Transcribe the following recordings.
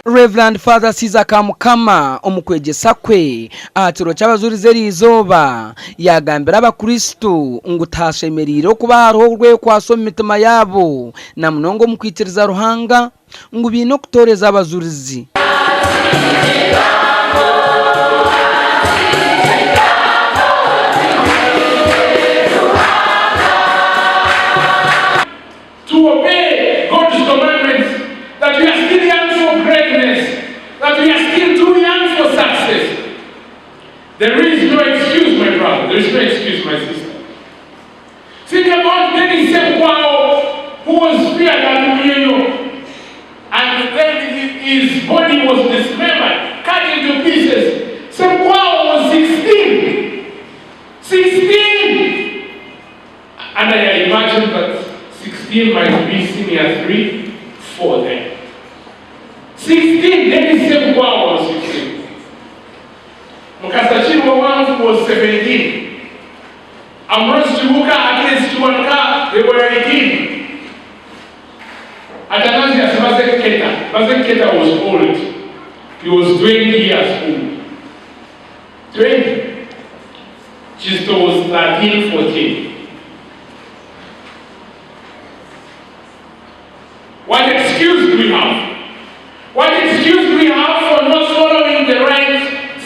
Rev. Father Caesar Kamukama omu kwegyesa kwe aha kiro ky'abajurizi eriizooba yaagambira abakristo ngu tihashemereire okuba hariho orwekwatso omu mitima yaabo na munonga omu kwikiriza Ruhanga ngu baine okutooreza abajurizi. To obey God's commandments, that we are still young for greatness, that we are still too young for success. There is no excuse, my brother, there is no excuse, my sister. Think about Denis Ssebuggwawo, who was speared at Munyonyo, and then his body was dismembered, cut into pieces. Ssebuggwawo was 16. 16! And I imagine that 16 might be senior 3, 4 then. 16, Denis Ssebuggwawo was 16. Mukasa Kirwawanvu was 17. Ambrose Kibuuka, Achilles Kiwanuka, they were 18. Athanasius Bazeketa, Bazeketa was old. He was 20 years old. 20. Kizito was 13, 14. What excuse do we have? What excuse do we have for not following the right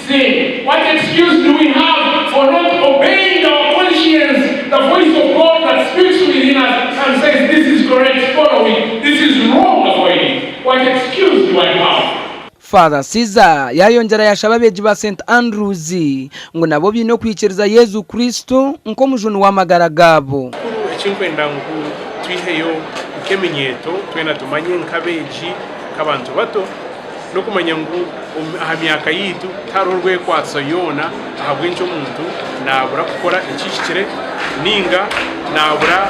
thing? What excuse do we have for not obeying our conscience, the voice of God that speaks within us and says, this is correct, follow it, this is wrong, avoid it? What excuse do I have? Father Caesar yaayongyera yaashaba abeegi ba St Andrews ngu nabo baine okwikiriza Yesu Kristo nk'omujuni w'amagara gaabo. Ekikuru eki nkwenda ngu twiheyo nk'eminyeeto twena tumanye nk'abeegi, nk'abantu bato, n'okumanya ngu aha myaka yaitu tihariho rwekwatso yoona ahabw'enki omuntu naabura kukora ekihikire nainga naabura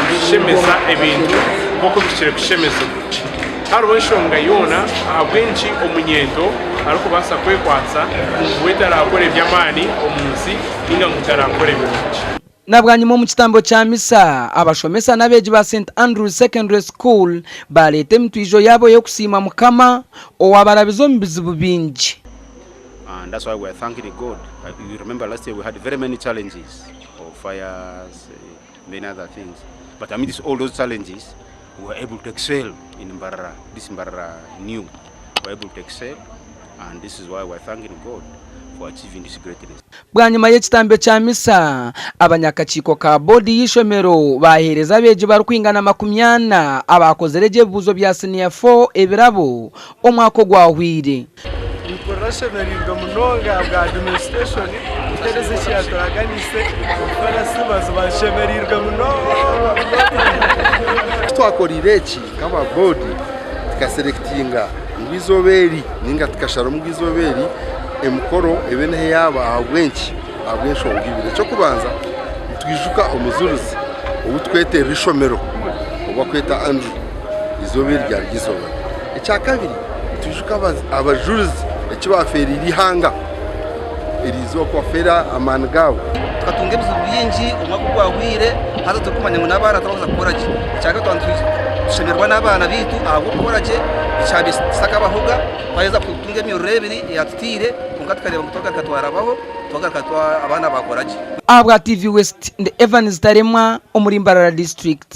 kushemeza ebintu nk'oku bihikire kushemezibwa. Tihariho nshonga yoona ahabw'enki omunyeeto arikubaasa kwekwatsa ngu we taraakore eby'amaani omu nsi nainga ngu taraakore birungi. Na bwanyima omu kitambo kya misa, abashomesa n'abeegi ba St Andrews Secondary School baareeta emitwijo yaabo ey'okusiima Mukama owaabarabize omu bizibu bingi. And that's why we are thanking God. You remember last year we had very many challenges of fires, many other things. But amidst all those challenges, we were able to excel in Mbarara, this Mbarara new. We were able to excel and this is why we are thanking God for achieving this greatness. Bwanyima y'ekitambo kya misa, abanyakakiiko ka boodi y'eishomero baaheereza abeegi barikwingana 40 abaakozire gye ebibuuzo bya siniya fo ebirabo omwaka ogwahweire. Mpurira nshemereirwe munonga ahabwa administration kutuhereza eki yaturaganise obufarasi mazima nshemereirwe munonga munonga. Twakoreire eki nk'aba boodi tukaserekitinga ngu eizooba eri ninga tukasharamu ngu eizooba eri emikoro ebe niho yaaba ahabw'enki? Ahabw'enshonga ibiri. Eky'okubanza nitwijuka omujurizi ou tweterera eishomero ou barikweta Andrew, eizooba eri ryari eizooba rye. Ekyakabiri nitwijuka abajurizi eki baafeereire eihanga eri izooba kubafeera amaani gaabo. Tukatunga ebizibu bingi omwaka ogwahweire haza turikumanya ngu n'abaana tibarikuza kukora gye. Ekyakabiri twaba nitushemererwa n'abaana baitu ahabw'okukora gye ekyabaire kitakabahoga twaheza kutunga emirundi ebiri eyatutaire kwonka tukareeba ngu twagaruka twarabaho twagaruka abaana baakora gye. Ahabwa TV West, ndi Evans Taremwa omuri Mbarara District.